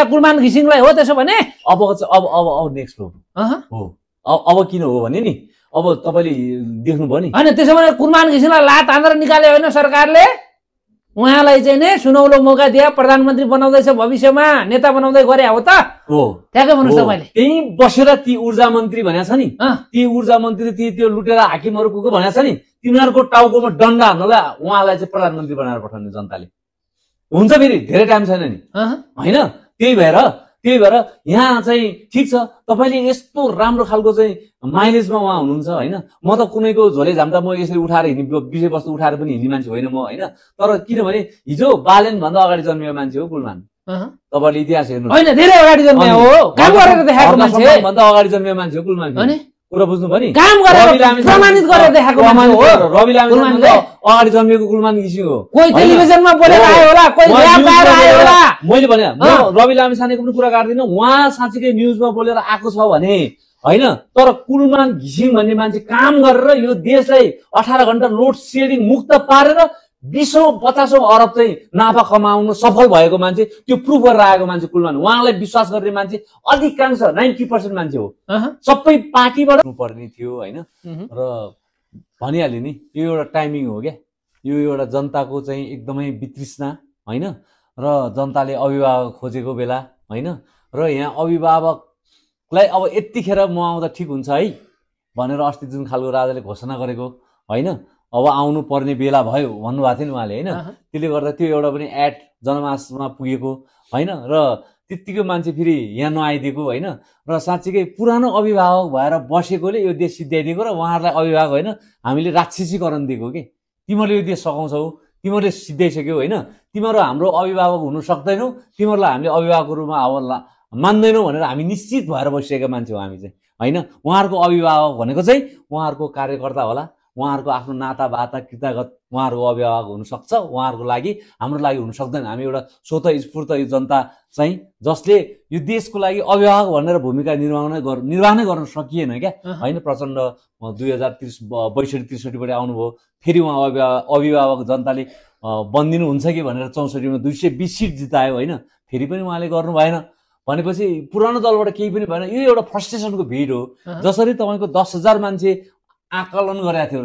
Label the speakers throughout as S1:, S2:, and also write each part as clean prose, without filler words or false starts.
S1: कुलमान घिसिङलाई हो त्यसो भने
S2: अब अब नेक्स्ट हो अब किन हो भने नि अब तपाईले देख्नुभयो नि
S1: हैन त्यसो भने कुलमान घिसिङलाई लात हानेर निकाल्यो होइन सरकारले उहाँलाई चाहिँ नि सुनौलो मौका दिए प्रधानमन्त्री बनाउँदैछ भविष्यमा नेता बनाउँदै गरे हो त
S2: हो
S1: ठ्याक्कै भन्नुस् तपाईले
S2: त्यही बसेर ती ऊर्जा मन्त्री भनेको छ नि ती ऊर्जा मन्त्री ती त्यो लुटेर हाकिमहरु को भनेको छ नि तिनीहरुको टाउकोमा डन्डा हान्नलाई उहाँलाई चाहिँ प्रधानमन्त्री बनाएर पठाउने जनताले हुन्छ फेरि धेरै टाइम छैन नि हैन त्यही भएर यहाँ चाहिँ ठीक छ तपाईले यस्तो राम्रो खालको चाहिँ माइलेजमा उहाँ हुनुहुन्छ हैन म त कुनैको झोले झाम्टा म यसरी उठाएर हिँड्ने विषयवस्तु उठाएर पनि हिँड्ने मान्छे होइन म हैन तर किनभने हिजो बालेन भन्दा अगाडि जन्मिएको मान्छे हो कुलमान तपाईले इतिहास हेर्नु
S1: हैन धेरै अगाडि जन्मिएको हो काम गरेर देखाएको मान्छे
S2: भन्दा अगाडि जन्मिएको मान्छे हो कुलमान कुरा बुझ्नु भयो नि
S1: काम गरेर प्रमाणित गरेर देखाएको मान्छे हो
S2: रवि लामिछाने अगाडि जन्मिएको कुलमान घिसिङ हो
S1: कोही टेलिभिजनमा बोलेर आयो होला कोही व्यापार आयो होला
S2: मैले भने म रवि लामिछानेको पनि कुरा गर्दिन उहाँ साच्चै न्यूजमा बोलेर आएको छ भने हैन तर कुलमान घिसिङ भन्ने मान्छे काम गरेर यो देशलाई 18 घण्टा लोड सेडिङ मुक्त पारेर 20-50 अरब चाहिँ नाफा कमाउन सफल भएको मान्छे त्यो प्रुफ गरेर आएको मान्छे कुलमान उहाँलाई विश्वास गर्ने मान्छे अधिकांश 90% मान्छे हो सबै पार्टीबाट पर्ने थियो हैन र भनिहाल्यो नि यो एउटा टाइमिङ हो क्या यो एउटा जनताको चाहिँ एकदमै वितृष्णा हैन र जनताले अभिभावक खोजेको बेला हैन र यहाँ अभिभावकलाई अब यतिखेर म आउँदा ठीक हुन्छ है भनेर अस्ति जुन खालको राजाले घोषणा गरेको हैन अब आउनु पर्ने बेला भयो भन्नुभएको थियो नि उहाँले हैन त्यसले गर्दा त्यो एउटा पनि एड जनमासमा पुगेको हैन र त्यतिकै मान्छे फेरि यहाँ नआइदिएको हैन र साच्चै पुरानो अभिभावक भएर बसेकोले यो देश सिद्ध्याइदिएको र उहाँहरूलाई अभिभावक हैन हामीले राक्षसीकरण दिएको के तिमीहरूले यो देश सघाउँछौ तिमीहरूले सिद्ध्याइसक्यौ हैन तिमीहरू हाम्रो अभिभावक हुन सक्दैनौ तिमीहरूलाई हामीले अभिभावकको रूपमा अब मान्दैनौ भनेर हामी निश्चित भएर बसिरहेका मान्छे हो हामी चाहिँ हैन उहाँहरूको अभिभावक भनेको चाहिँ उहाँहरूको कार्यकर्ता होला उहाँहरूको आफ्नो नाताबाता कृतज्ञता उहाँहरूको अभिभावक हुन सक्छ उहाँहरूको लागि हाम्रो लागि हुन सक्दैन हामी एउटा स्वतः स्फूर्त यो जनता चाहिँ जसले यो देशको लागि अभिभावक भनेर भूमिका निर्वाह गर्न सकिएन क्या हैन प्रचण्ड 2062-63 बाट आउनुभयो फेरि उहाँ अभिभावक जनताले बन्दिनु हुन्छ कि भनेर 64 मा 220 सिट जितायो हैन फेरि पनि उहाँले गर्नु भएन भनेपछि पुरानो दलबाट केही पनि भएन यो एउटा फ्रस्ट्रेसनको भिड हो जसरी तपाईको 10,000 मान्छे आकलन गरेको थियो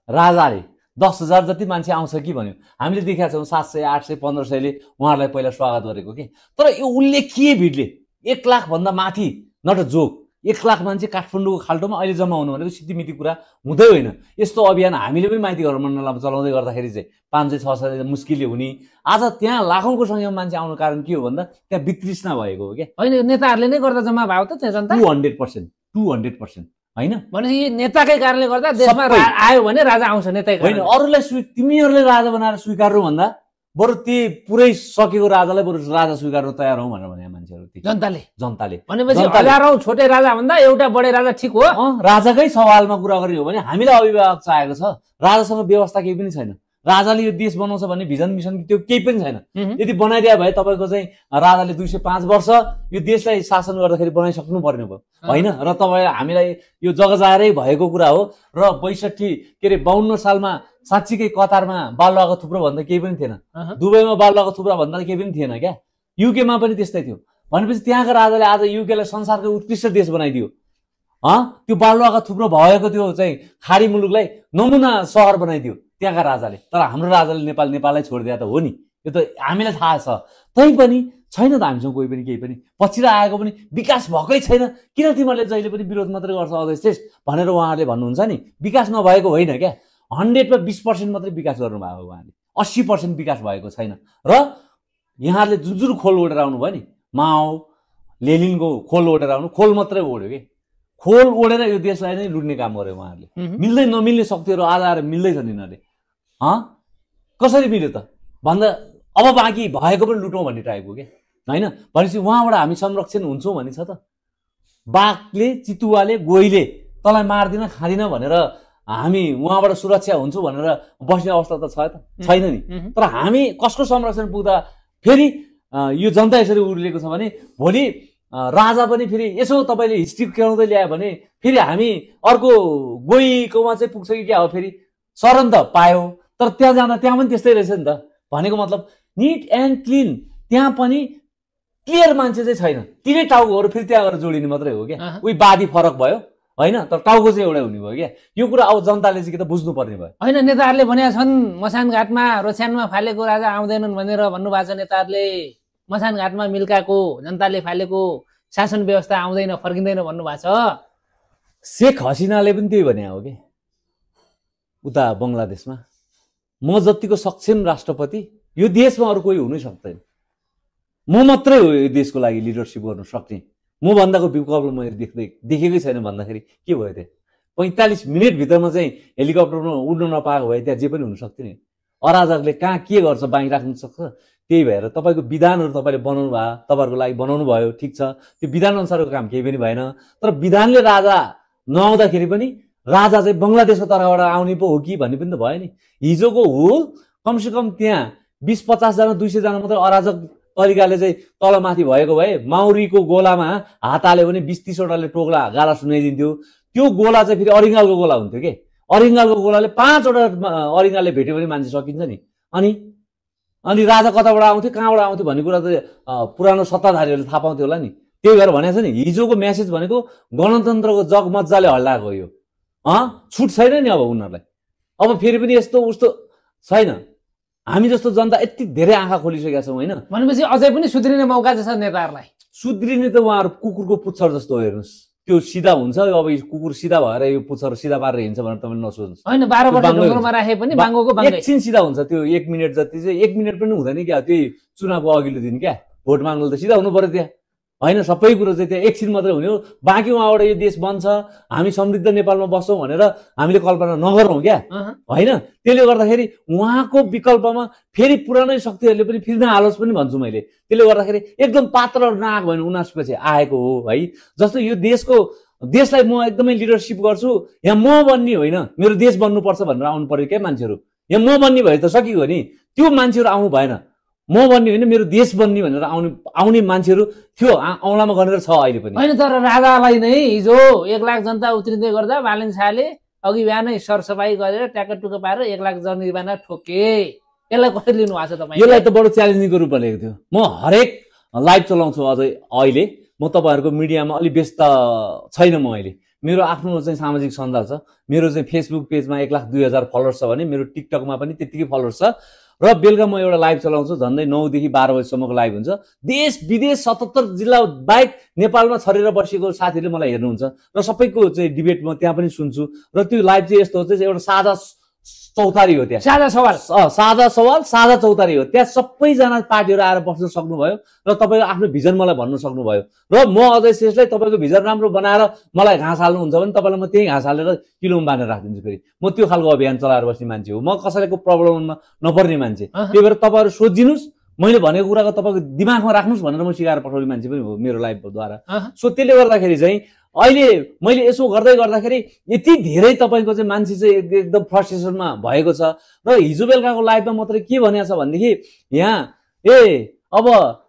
S2: राजाले 10,000 जति मान्छे आउँछ कि भन्यो हामीले देखेका छौं 700 800 1500 ले उहाँहरूलाई पहिला स्वागत गरेको के तर यो उल्लेखीय भिडले 1 लाख भन्दा माथि नट अ जोक 1 लाख मान्छे काठमाडौँको खाल्टोमा अहिले जम्मा हुनु भनेको सिद्धिमिति कुरा हुँदै होइन यस्तो अभियान हामीले पनि माइती घर मण्डलमा चलाउँदै गर्दाखेरि चाहिँ 500-600 मुस्किलले हुने आज त्यहाँ लाखौंको संख्यामा मान्छे आउनु कारण के हो भन्दा त्यहाँ वितृष्णा भएको हो के
S1: हैन नेताहरूले नै गर्दा जम्मा भयो त त्यहाँ जनता
S2: 200% हैन
S1: भनेपछि नेताकै कारणले गर्दा देशमा आयो भने राजा आउँछ नेताकै
S2: हैन अरूलाई तिमीहरूले राजा बनाएर स्वीकार्नु भन्दा बरु त्यही पुरै सकेको राजालाई बरु राजा स्वीकार्न तयार हौ भनेर भने मान्छेहरु जनताले
S1: भनेपछि हजारौं छोटे राजा भन्दा एउटा बडे राजा ठीक हो
S2: राजाकै सवालमा कुरा गर्ने हो भने हामीले अभिभावक चाहेको छ राजासँग व्यवस्था केही पनि छैन राजाले यो देश बनाउँछ भन्ने भिजन मिसन त्यो केही पनि छैन यदि बनाइदिया भए तपाईको चाहिँ राजाले 205 वर्ष यो देशलाई शासन गर्दाखेरि बनाइसक्नु पर्ने भयो हैन र तपाईले हामीलाई यो जगजाहेरै भएको कुरा हो र 52 सालमा साच्चीकै कतारमा बालुवाको थुप्रो भन्दा केही पनि थिएन दुबईमा बालुवाको थुप्रो भन्दा केही पनि थिएन क्या युके मा पनि त्यस्तै थियो भनेपछि त्यहाँको राजाले आज युके लाई संसारको उत्कृष्ट देश बनाइदियो त्यो बालुवाको थुप्रो भएको त्यो चाहिँ खाडी मुलुकलाई नमुना शहर बनाइदियो त्यहाँका राजाले तर हाम्रो राजाले नेपाललाई छोडिदिया त हो नि यो त हामीलाई थाहा छ तै पनि छैन त हामीसँग कोही पनि केही पनि पछि आएको पनि विकास भएकै छैन किन तिमीहरूले जहिले पनि विरोध मात्रै गर्छ अध्यक्ष भनेर उहाँहरूले भन्नुहुन्छ नि विकास नभएको होइन क्या 100 मा 20% मात्रै विकास गर्नुभएको उहाँले 80% विकास भएको छैन र यहाँहरूले जुन खोल ओढेर आउनु भयो नि माओ लेनिनको खोल ओढेर आउनु खोल मात्रै ओढ्यो के खोल ओढेर यो देशलाई नै लुट्ने काम गर्यो उहाँहरूले मिल्दै नमिल्ने शक्तिहरू आज आएर मिल्दैछन् यिनीहरूले कसरी मिल्यो त भन्दा अब बाँकी भएको पनि लुटौँ भन्ने टाइपको के हैन भनेपछि उहाँबाट हामी संरक्षण हुन्छौँ भन्ने छ त बाघले चितुवाले गोहीले तँलाई मार्दिन खादिन भनेर हामी उहाँबाट सुरक्षा हुन्छौँ भनेर बस्ने अवस्था त छैन नि तर हामी कसको संरक्षण पुग्दा फेरि यो जनता यसरी उर्लेको छ भने भोलि राजा पनि फेरि यसो तपाईले हिस्ट्री खेलाउँदै ल्यायो भने फेरि हामी अर्को गोहीकोमा चाहिँ पुग्छ कि क्या हो फेरि शरण त पायो तर त्यहाँ जाँदा त्यहाँ पनि त्यस्तै रहेछ नि त भनेको मतलब निट एन्ड क्लिन त्यहाँ पनि क्लियर मान्छे चाहिँ छैन। तिनै टाउकोहरू फेरि त्यहाँ गएर जोडिने मात्रै हो क्या। उही वादी फरक भयो होइन, तर टाउको चाहिँ एउटै हुने भयो क्या। यो कुरा अब जनताले चाहिँ के त बुझ्नुपर्ने भयो
S1: होइन। नेताहरूले भनेका छन् मसान घाटमा रोछ्यानमा फालेको राजा आउँदैनन् भनेर भन्नुभएको छ नेताहरूले। मसान घाटमा मिल्काको जनताले फालेको शासन व्यवस्था आउँदैन फर्किँदैन भन्नुभएको छ।
S2: शेख हसिनाले पनि त्यही भने हो कि उता बङ्गलादेशमा, म जतिको सक्षम राष्ट्रपति यो देशमा अरू कोही हुनै सक्दैन, म मात्रै हो यो देशको लागि लिडरसिप गर्न सक्ने, म भन्दाको विकल्प मैले देखेकै छैन भन्दाखेरि के भयो त्यहाँ? 45 मिनटभित्रमा चाहिँ हेलिकप्टरमा उड्न नपाएको भए त्यहाँ जे पनि हुन सक्थ्यो नि। अराजकले कहाँ के गर्छ बाँकी राख्न सक्छ। त्यही भएर तपाईँको विधानहरू तपाईँले बनाउनु भयो, तपाईँहरूको लागि बनाउनु भयो, ठिक छ, त्यो विधान अनुसारको काम केही पनि भएन। तर विधानले राजा नआउँदाखेरि पनि राजा चाहिँ बङ्गलादेशको तर्फबाट आउने पो हो कि भन्ने पनि त भयो नि। हिजोको होल कमसेकम त्यहाँ 20-50 जना 200 जना मात्रै अराजक तरिकाले चाहिँ तलमाथि भएको भए माउरीको गोलामा हात हाल्यो भने 20-30 वटाले टोक्ला गाला सुनाइदिन्थ्यो। त्यो गोला चाहिँ फेरि अरिङ्गालको गोला हुन्थ्यो कि अरिङ्गालको गोलाले 5 वटा अरिङ्गालले भेट्यो भने मान्छे सकिन्छ नि। अनि राजा कताबाट आउँथ्यो कहाँबाट आउँथ्यो भन्ने कुरा त पुरानो सत्ताधारीहरूले थाहा पाउँथ्यो होला नि। त्यही भएर भनेको छ नि हिजोको मेसेज भनेको गणतन्त्रको जग मजाले हल्लाएको यो। छुट छैन नि अब उनीहरूलाई। अब फेरि पनि यस्तो उस्तो छैन। हामी जस्तो जनता यति धेरै आँखा खोलिसकेका छौँ होइन।
S1: भनेपछि अझै पनि सुध्रिने मौका चाहिँ छ नेताहरूलाई।
S2: सुध्रिने त उहाँहरू कुकुरको पुच्छर जस्तो हो। हेर्नुहोस् त्यो सिधा हुन्छ, अब कुकुर सिधा भएर यो पुच्छर सिधा पारेर हिँड्छ भनेर तपाईँले नसोच्नुहोस्।
S1: होइन 12 वर्ष ढुङ्ग्रोमा राखे पनि बाङ्गोको बाङ्गै
S2: एकछिन सिधा हुन्छ। त्यो 1 मिनट जति चाहिँ 1 मिनट पनि हुँदैन क्या। त्यही चुनावको अघिल्लो दिन क्या भोट माग्नु त सिधा हुनु पर्यो त्यहाँ होइन। सबै कुरो चाहिँ त्यहाँ एकछिन मात्रै हुने हो। बाँकी उहाँबाट यो देश बन्छ हामी समृद्ध नेपालमा बस्छौँ भनेर हामीले कल्पना नगरौँ क्या होइन। त्यसले गर्दाखेरि उहाँको विकल्पमा फेरि पुरानै शक्तिहरूले पनि फिर्न हालोस् पनि भन्छु मैले। त्यसले गर्दाखेरि एकदम पात्र नआएको भने 79 पछि आएको हो है। जस्तो यो देशलाई म एकदमै लिडरसिप गर्छु, यहाँ म बन्ने होइन मेरो देश बन्नुपर्छ भनेर आउनु पर्यो क्या मान्छेहरू। यहाँ म बन्ने भए त सकियो नि। त्यो मान्छेहरू आउनु भएन। म बन्ने होइन मेरो देश बन्ने भनेर आउने मान्छेहरू थियो औँलामा गनेर छ अहिले पनि
S1: होइन। तर राजालाई नै हिजो 1 लाख जनता उत्रिँदै गर्दा बालेन शाहले अघि बिहानै सरसफाई गरेर ट्याकटुक पारेर 1 लाख जननिर्माण ठोके। यसलाई कसरी लिनु भएको छ तपाईँ?
S2: यसलाई त बडो च्यालेन्जिङको रूपमा लिएको थियो। म हरेक लाइभ चलाउँछु अझै अहिले। म तपाईँहरूको मिडियामा अलि व्यस्त छैन। म अहिले मेरो आफ्नो चाहिँ सामाजिक सञ्जाल छ। मेरो चाहिँ फेसबुक पेजमा 1,02,000 फलोवर्स छ भने मेरो टिकटकमा पनि त्यतिकै फलोवर्स छ। र बेलुका म एउटा लाइभ चलाउँछु झन्डै 9 देखि 12 बजीसम्मको लाइभ हुन्छ। देश विदेश 77 जिल्ला बाहेक नेपालमा छरेर बसेको साथीहरूले मलाई हेर्नुहुन्छ र सबैको चाहिँ डिबेट म त्यहाँ पनि सुन्छु। र त्यो लाइभ चाहिँ यस्तो हो चाहिँ एउटा साझा चौतारी हो। त्यहाँ
S1: साझा सवाल
S2: साझा चौतारी हो। त्यहाँ सबैजना पार्टीहरू आएर बस्न सक्नुभयो र तपाईँको आफ्नो भिजन मलाई भन्न सक्नुभयो। र म अझै शेषलाई तपाईँको भिजन राम्रो बनाएर मलाई घाँस हाल्नुहुन्छ भने तपाईँलाई म त्यही घाँस हालेर किलोमा बाँधेर राखिदिन्छु। फेरि म त्यो खालको अभियान चलाएर बस्ने मान्छे हो। म कसैको प्रब्लममा नपर्ने मान्छे। त्यही भएर तपाईँहरू सोचिदिनुहोस्, मैले भनेको कुराको तपाईँको दिमागमा राख्नुहोस् भनेर म सिकाएर पठाउने मान्छे पनि हो मेरो लाइभद्वारा। सो त्यसले गर्दाखेरि चाहिँ अहिले मैले यसो गर्दै गर्दाखेरि यति धेरै तपाईँको चाहिँ मान्छे चाहिँ एकदम फ्रस्ट्रेसनमा भएको छ। र हिजो बेलुकाको लाइभमा मात्रै के भनेको छ भनेदेखि यहाँ अब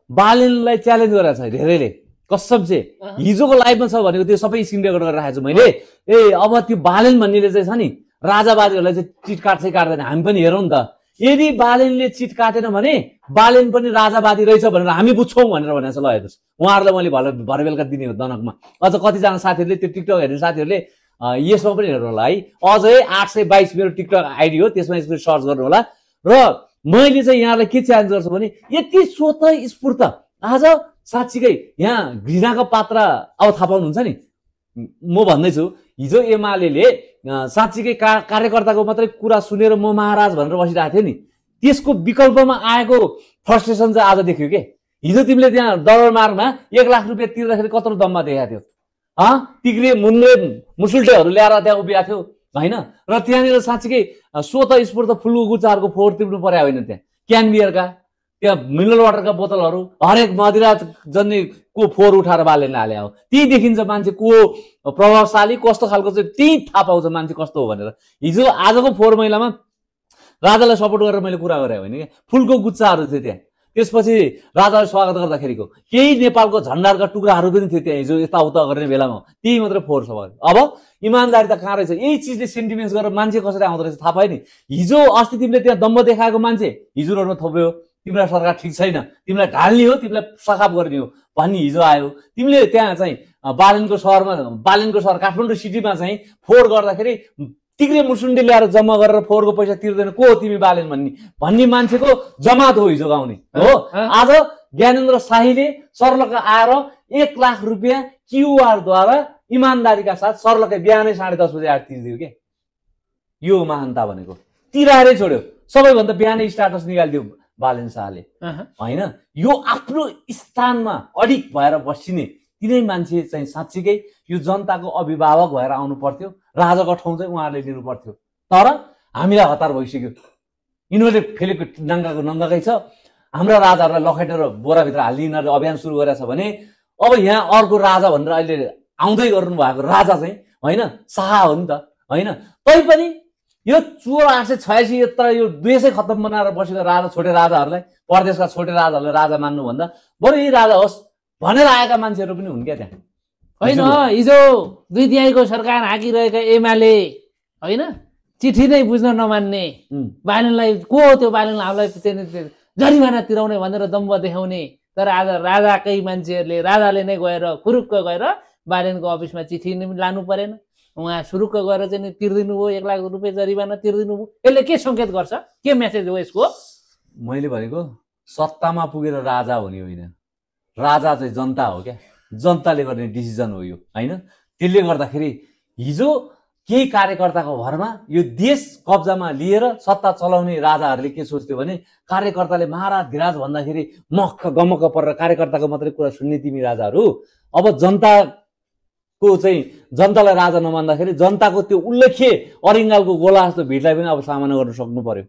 S2: बालेनलाई च्यालेन्ज गरेको छ धेरैले। कसम चाहिँ हिजोको लाइभमा छ भनेको त्यो सबै स्क्रिन रेकर्ड गरेर राखेको छु मैले। अब त्यो बालेन भन्नेले चाहिँ छ नि राजावादीहरूलाई चाहिँ चिट काट्छै काट्दैन। हामी पनि हेरौँ नि त। यदि बालेनले चिट काटेन भने बालेन पनि राजावादी रहेछ भनेर हामी बुझ्छौँ भनेर भनेको छ। ल हेर्नुहोस् उहाँहरूलाई मैले भरे बेलुका दिने हो दनकमा। अझ कतिजना साथीहरूले त्यो टिकटक हेर्ने साथीहरूले यसमा पनि हेर्नु होला है। अझै 822 मेरो टिकटक आइडी हो, त्यसमा यसको सर्च गर्नु होला। र मैले चाहिँ यहाँलाई के च्यालेन्ज गर्छु भने यति स्वतस्फूर्त आज साँच्चीकै यहाँ घृणाको पात्र अब थाहा पाउनुहुन्छ नि। म भन्दैछु हिजो एमाले साँच्चीकै कार्यकर्ताको मात्रै कुरा सुनेर म महाराज भनेर बसिरहेको थियो नि। त्यसको विकल्पमा आएको फ्रस्ट्रेसन चाहिँ आज देख्यो के। हिजो तिमीले त्यहाँ दरबारमार्गमा 1 लाख रुपियाँ तिर्दाखेरि कत्रो दममा देखाएको थियो। तिग्रे मुन्द्रे मुसुल्टेहरू ल्याएर त्यहाँ उभिएको थियो होइन। र त्यहाँनिर साँच्चीकै स्वतस्फूर्त फुलको गुच्चाहरूको फोहोर तिर्नु पर्यो होइन। त्यहाँ क्यान बियरका त्यहाँ मिनरल वाटरका बोतलहरू हरेक मदिरा जन्नेको फोहोर उठाएर बालेन हाले हो। त्यही देखिन्छ मान्छे को प्रभावशाली कस्तो खालको चाहिँ त्यही थाहा पाउँछ मान्छे कस्तो हो भनेर। हिजो आजको फोहोर मैलामा राजालाई सपोर्ट गरेर मैले कुरा गरेँ होइन क्या। फुलको गुच्चाहरू थियो त्यहाँ। त्यसपछि राजालाई स्वागत गर्दाखेरिको केही नेपालको झन्डाहरूका टुक्राहरू पनि थियो त्यहाँ हिजो यताउता गर्ने बेलामा। त्यही मात्रै फोहोर सभा। अब इमान्दारी त कहाँ रहेछ? यही चिजले सेन्टिमेन्ट्स गरेर मान्छे कसरी आउँदो रहेछ थाहा पायो नि। हिजो अस्ति तिमीले त्यहाँ दम्ब देखाएको मान्छे हिजो रोडमा थप्यो तिम्रो सरकार ठिक छैन, तिमीलाई ढाल्ने हो, तिमीलाई सखाप गर्ने हो भन्ने हिजो आयो। तिमीले त्यहाँ चाहिँ बालेनको सहर काठमाडौँ सिटीमा चाहिँ फोहोर गर्दाखेरि तिग्रे मुसुन्डी ल्याएर जम्मा गरेर फोहोरको पैसा तिर्दैन को हो तिमी बालेन भन्ने मान्छेको जमात हो हिजो गाउने हो। आज ज्ञानेन्द्र शाहीले सर्लक्क आएर 1 लाख रुपियाँ क्युआर द्वारा इमान्दारीका साथ सर्लक्कै बिहानै 10:30 बजे आएर तिर्दियो के। यो महानता भनेको तिराएरै छोड्यो, सबैभन्दा बिहानै स्टाटस निकालिदियो बालेन शाहले होइन। यो आफ्नो स्थानमा अडिक भएर बसिने तिनै मान्छे चाहिँ साँच्चीकै यो जनताको अभिभावक भएर आउनु पर्थ्यो, राजाको ठाउँ चाहिँ उहाँहरूले लिनु पर्थ्यो। तर हामीलाई हतार भइसक्यो, यिनीहरूले फेलेको नङ्गाको नङ्गाकै छ। हाम्रा राजाहरूलाई लखेटेर बोराभित्र हाल्ने यिनीहरूले अभियान सुरु गरेछ भने अब यहाँ अर्को राजा भनेर अहिले आउँदै गर्नु भएको राजा चाहिँ होइन शाह हो नि त होइन। तैपनि यो 886 यत्र यो देशै खत्तम बनाएर बसेको राजा छोटे राजाहरूलाई, परदेशका छोटे राजाहरूलाई राजा मान्नुभन्दा बरु यही राजा होस् भनेर आएका मान्छेहरू पनि हुन् क्या त्यहाँ
S1: होइन। हिजो 2/3 सरकार हाँकिरहेका एमाले होइन चिठी नै बुझ्न नमान्ने बालेनलाई को हो त्यो बालेनलाई हामीलाई जरिमाना तिराउने भनेर दम्ब देखाउने। तर आज राजाकै मान्छेहरूले राजाले नै गएर खुरुक्क गएर बालेनको अफिसमा चिठी लानु परेन, उहाँ सुरुक्क गएर चाहिँ तिर्दिनु भयो 1 लाख रुपियाँ जरिमाना तिर्दिनु भयो। यसले के सङ्केत गर्छ, के मेसेज हो यसको?
S2: मैले भनेको सत्तामा पुगेर राजा हुने होइन, राजा चाहिँ जनता हो क्या, जनताले गर्ने डिसिजन हो यो होइन। त्यसले गर्दाखेरि हिजो केही कार्यकर्ताको भरमा यो देश कब्जामा लिएर सत्ता चलाउने राजाहरूले के सोच्थ्यो भने कार्यकर्ताले महाराज धिराज भन्दाखेरि मक्ख गमक्क परेर कार्यकर्ताको मात्रै कुरा सुन्ने तिमी राजाहरू अब जनताको चाहिँ जनतालाई राजा नमान्दाखेरि जनताको त्यो उल्लेख्य अरिङ्गालको गोला जस्तो भिडलाई पनि अब सामना गर्न सक्नु पर्यो।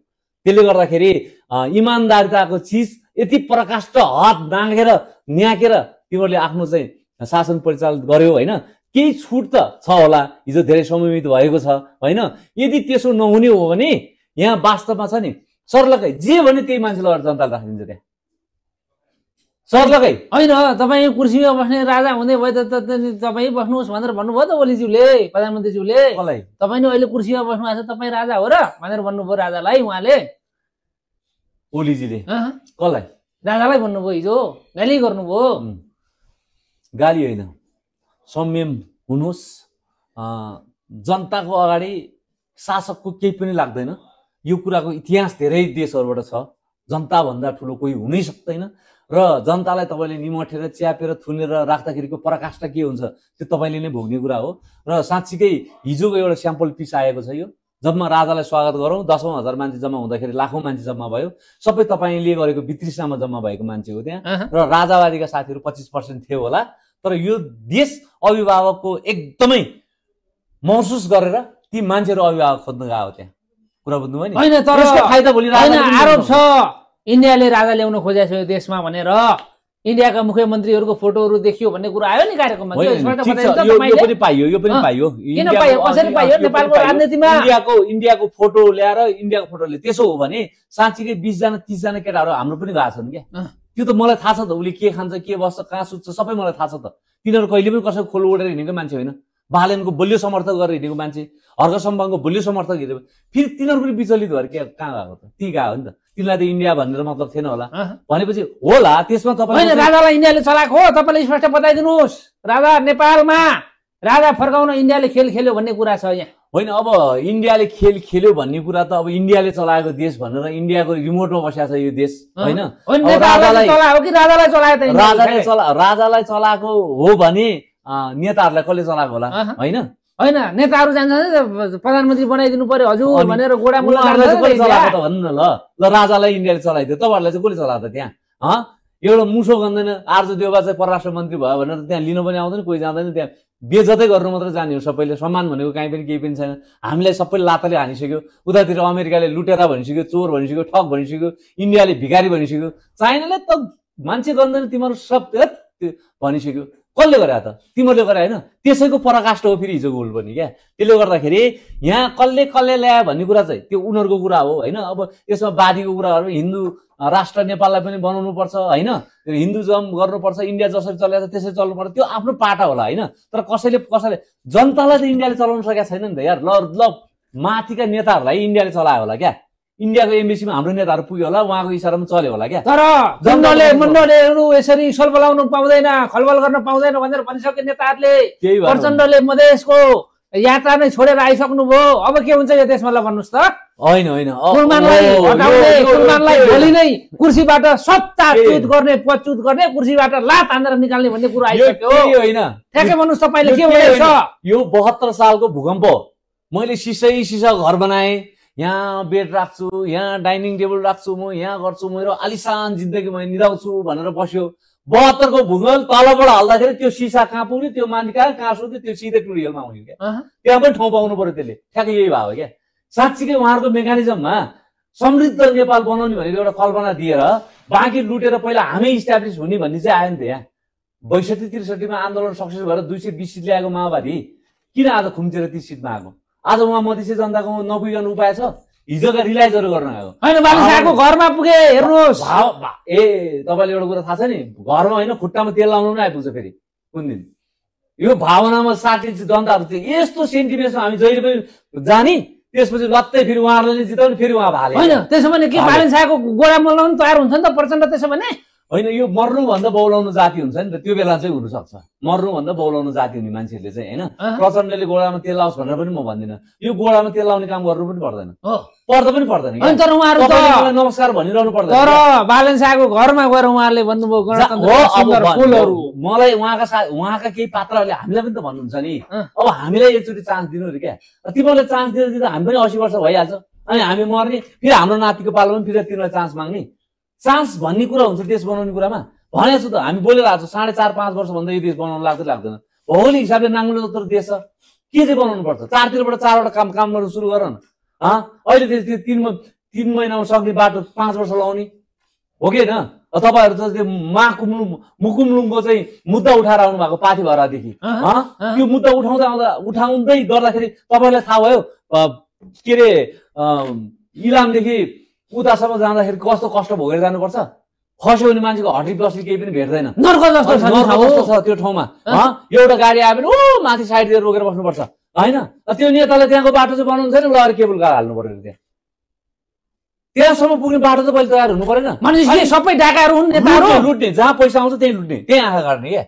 S2: त्यसले गर्दाखेरि इमान्दारिताको चिज यति प्रकाष्ट हात नागेर न्याकेर तिमीहरूले आफ्नो चाहिँ शासन परिचालन गर्यो होइन। केही छुट त छ होला, हिजो धेरै समयमित भएको छ होइन। यदि त्यसो नहुने हो भने यहाँ वास्तवमा छ नि सर्लकै जे भने त्यही मान्छेलाई जनताले राखिदिन्छ त्यहाँ सर्लकै
S1: होइन। तपाईँ कुर्सीमा बस्ने राजा हुँदै भयो त तपाईँ बस्नुहोस् भनेर भन्नुभयो त ओलीज्यूले, प्रधानमन्त्रीज्यूले। तपाईँ नि अहिले कुर्सीमा बस्नु भएको छ, तपाईँ राजा हो र भनेर भन्नुभयो राजालाई, उहाँले
S2: ओलीजीले कसलाई
S1: राजालाई भन्नुभयो, हिजो गाली गर्नुभयो।
S2: गाली होइन, संयम हुनुहोस्। जनताको अगाडि शासकको केही पनि लाग्दैन। यो कुराको इतिहास धेरै देशहरूबाट छ, जनताभन्दा ठुलो कोही हुनै सक्दैन। र जनतालाई तपाईँले निमटेर च्यापेर थुनेर राख्दाखेरिको पराकाष्ठ के हुन्छ त्यो तपाईँले नै भोग्ने कुरा हो। र साँच्चीकै हिजोको एउटा स्याम्पल पिस आएको छ यो। जम्मा राजालाई स्वागत गरौँ, 10,000 मान्छे जम्मा हुँदाखेरि लाखौँ मान्छे जम्मा भयो, सबै तपाईँले गरेको वितृष्णामा जम्मा भएको मान्छे हो त्यहाँ। र राजावादीका साथीहरू 25% थियो होला। तर यो देश अभिभावकको एकदमै महसुस गरेर ती मान्छेहरू अभिभावक खोज्न गयो त्यहाँ। कुरा बुझ्नुभयो नि?
S1: होइन, तर
S2: फाइदा भोलि
S1: आरोप छ इन्डियाले राजा ल्याउन खोजेको छ यो देशमा भनेर। इन्डियाका मुख्यमन्त्रीहरूको फोटोहरू देखियो भन्ने कुरा आयो नि कार्यक्रममा।
S2: यो पनि पाइयो, यो पनि पाइयो।
S1: किन पाइयो, कसरी पाइयो? नेपालको राजनीतिमा
S2: इन्डियाको फोटो ल्याएर इन्डियाको फोटोले त्यसो हो भने साँच्चीकै 20 जना 30 जना केटाहरू हाम्रो पनि गएको छन् क्या। त्यो त मलाई थाहा छ त, उसले के खान्छ के बस्छ कहाँ सुत्छ सबै मलाई थाहा छ त। तिनीहरू कहिले पनि कसैको खोल ओढेर हिँडेको मान्छे होइन। बालेनको बलियो समर्थक गरेर हिँडेको मान्छे, हर्क सम्बन्धको बलियो समर्थक हिँडेको, फेरि तिनीहरू पनि विचलित भएर के कहाँ गएको त? ती गयो नि त। तिनीलाई त इन्डिया भनेर मतलब थिएन होला भनेपछि होला त्यसमा तपाईँ
S1: राजालाई इन्डियाले चलाएको हो। तपाईँले स्पष्ट बताइदिनुहोस्, राजा नेपालमा राजा फर्काउन इन्डियाले खेल खेल्यो भन्ने कुरा छ यहाँ
S2: होइन। अब इन्डियाले खेल खेल्यो भन्ने कुरा त अब इन्डियाले चलाएको देश भनेर इन्डियाको रिमोटमा बसेको छ यो देश होइन। राजालाई चलाएको हो भने नेताहरूलाई कसले चलाएको होला होइन?
S1: होइन, नेताहरू जान्छ प्रधानमन्त्री बनाइदिनु पर्यो हजुर भनेर गोडा मुला
S2: चलाएको त भन्नु न। ल राजालाई इन्डियाले चलाइदियो, तपाईँहरूलाई चाहिँ कसले चलाएको त त्यहाँ? एउटा मुसो गन्दैन आर्ज देउबा चाहिँ परराष्ट्र मन्त्री भयो भनेर त्यहाँ लिन पनि आउँदैन, कोही जाँदैन। त्यहाँ बेजतै गर्नु मात्रै जाने हो सबैले। सम्मान भनेको काहीँ पनि केही पनि छैन। हामीलाई सबैले लातले हानिसक्यो। उतातिर अमेरिकाले लुटेरा भनिसक्यो, चोर भनिसक्यो, ठग भनिसक्यो, इन्डियाले भिखारी भनिसक्यो, चाइनाले त मान्छे गर्दैन तिमीहरू सब भनिसक्यो। कसले गरे त? तिमीहरूले गरे होइन? त्यसैको पराकाष्ठ हो फेरि हिजोको हुल पनि क्या। त्यसले गर्दाखेरि यहाँ कसले ल्यायो भन्ने कुरा चाहिँ त्यो उनीहरूको कुरा हो होइन। अब यसमा वादीको कुराहरू हिन्दू राष्ट्र नेपाललाई पनि बनाउनु पर्छ होइन, हिन्दुजम गर्नुपर्छ, इन्डिया जसरी चलाएको छ त्यसरी चल्नुपर्छ, त्यो आफ्नो पाटा होला होइन। तर कसैले जनतालाई त इन्डियाले चलाउन सकेको छैन नि त यार। ल माथिका नेताहरूलाई इन्डियाले चलायो होला क्या। इन्डियाको एम्बेसीमा हाम्रो नेताहरू पुग्यो होला, उहाँको इसारामा चल्यो होला क्या।
S1: तर मण्डलेहरू यसरी सलबलाउनु पाउँदैन, खलबल गर्न पाउँदैन भनेर भनिसके नेताहरूले। प्रचण्डले मधेसको यात्रा नै छोडेर आइसक्नुभयो, अब के हुन्छ यो देशमा ल भन्नुहोस् त।
S2: होइन
S1: कुलमानलाई भोलि नै कुर्सीबाट सत्ताच्युत गर्ने, पदच्युत गर्ने, कुर्सीबाट लात हानेर निकाल्ने भन्ने कुरा आइसक्यो
S2: होइन।
S1: ठ्याक्कै भन्नुहोस् तपाईँले के हुँदैछ।
S2: यो 72 सालको भूकम्प, मैले सिसा घर बनाएँ, यहाँ बेड राख्छु, यहाँ डाइनिङ टेबल राख्छु, म यहाँ गर्छु, मेरो आलिसान जिन्दगी म निदाउँछु भनेर बस्यो। 72 को भूगोल तलबाट हल्दाखेरि त्यो सिसा कहाँ पुग्यो, त्यो मान्छे कहाँ सुत्यो, त्यो सिधै टुरियलमा आउने क्या। त्यहाँ पनि ठाउँ पाउनु पर्यो त्यसले। ठ्याक्कै यही भयो क्या। साँच्चीकै उहाँहरूको मेकानिजममा समृद्ध नेपाल बनाउने भनेर एउटा कल्पना दिएर बाँकी लुटेर पहिला हामी इस्टाब्लिस हुने भन्ने चाहिँ आयो नि त। यहाँ 62-63 मा आन्दोलन सक्सेस भएर 220 सिट ल्याएको माओवादी किन आज खुम्चेर 30 सिटमा आएको? आज उहाँ मधेसी जनताको नपुगिने उपाय छ? हिजोका रिलाइजहरू गर्न आयो
S1: होइन। बालिसाको घरमा पुगे हेर्नुहोस्।
S2: ए तपाईँले एउटा कुरा थाहा छ नि, घरमा होइन खुट्टामा तेल लाउनु नै आइपुग्छ फेरि कुन दिन। यो भावनामा साठी जनताहरू थियो। यस्तो सेन्टिमेन्टमा हामी जहिले पनि जाने, त्यसपछि लत्तै फेरि उहाँहरूले नै जिताउने, फेरि उहाँ भाले
S1: होइन। त्यसो भने के बालिसाको गोडा मलाउनु तयार हुन्छ नि त प्रचण्ड? त्यसो भने
S2: होइन, यो मर्नुभन्दा बौलाउनु जाति हुन्छ नि त, त्यो बेला चाहिँ हुनसक्छ। मर्नुभन्दा बौलाउनु जाति हुने मान्छेहरूले चाहिँ होइन। प्रचण्डले गोडामा तेल लाओस् भनेर पनि म भन्दिनँ। यो गोडामा तेल लाउने काम गर्नु पनि पर्दैन, पर्दैन।
S1: तर उहाँहरू
S2: नमस्कार भनिरहनु पर्दैन।
S1: तर बालेन्साको घरमा गएर उहाँहरूले भन्नुभयो
S2: मलाई उहाँका केही पात्रहरूले हामीलाई पनि त भन्नुहुन्छ नि, अब हामीलाई एकचोटि चान्स दिनु अरे क्या। तिमीहरूले चान्स दिँदा हामी पनि 80 वर्ष भइहाल्छ, अनि हामी मर्ने, फेरि हाम्रो नातिको पालोमा फेरि तिनीहरूलाई चान्स माग्ने। चान्स भन्ने कुरा हुन्छ देश बनाउने कुरामा। भनेको छु त, हामी बोलेर आएको छ 4.5-5 वर्ष भन्दा यो देश बनाउनु लाग्दैन। भौगोलिक हिसाबले नाङ्गलो जत्रो देश छ, के चाहिँ बनाउनु पर्छ? चारतिरबाट 4वटा काम गर्नु सुरु गर न। अहिले त्यो 3 महिनामा सक्ने बाटो 5 वर्ष लाउने हो कि होइन? तपाईँहरू त त्यो मुकुमलुङको चाहिँ मुद्दा उठाएर आउनु भएको पाथी भरादेखि त्यो मुद्दा उठाउँदै गर्दाखेरि तपाईँलाई थाहा भयो के अरे इलामदेखि उतासम्म जाँदाखेरि कस्तो कष्ट भोगेर जानुपर्छ। खस्यो भने मान्छेको हड्डी बस्ने केही पनि भेट्दैन,
S1: नर्क जस्तो
S2: छ त्यो ठाउँमा। एउटा गाडी आयो भने ओ माथि साइडतिर रोकेर बस्नुपर्छ होइन? त्यो नेताले त्यहाँको बाटो चाहिँ बनाउनु छैन, ल अरू केबल कार हाल्नु पर्यो। त्यहाँसम्म पुग्ने बाटो त पहिले तयार हुनु परेन?
S1: सबै डाकाहरू हुन्, नेताहरू
S2: लुट्ने, जहाँ पैसा आउँछ त्यही लुट्ने, त्यही आँखा काट्ने क्या।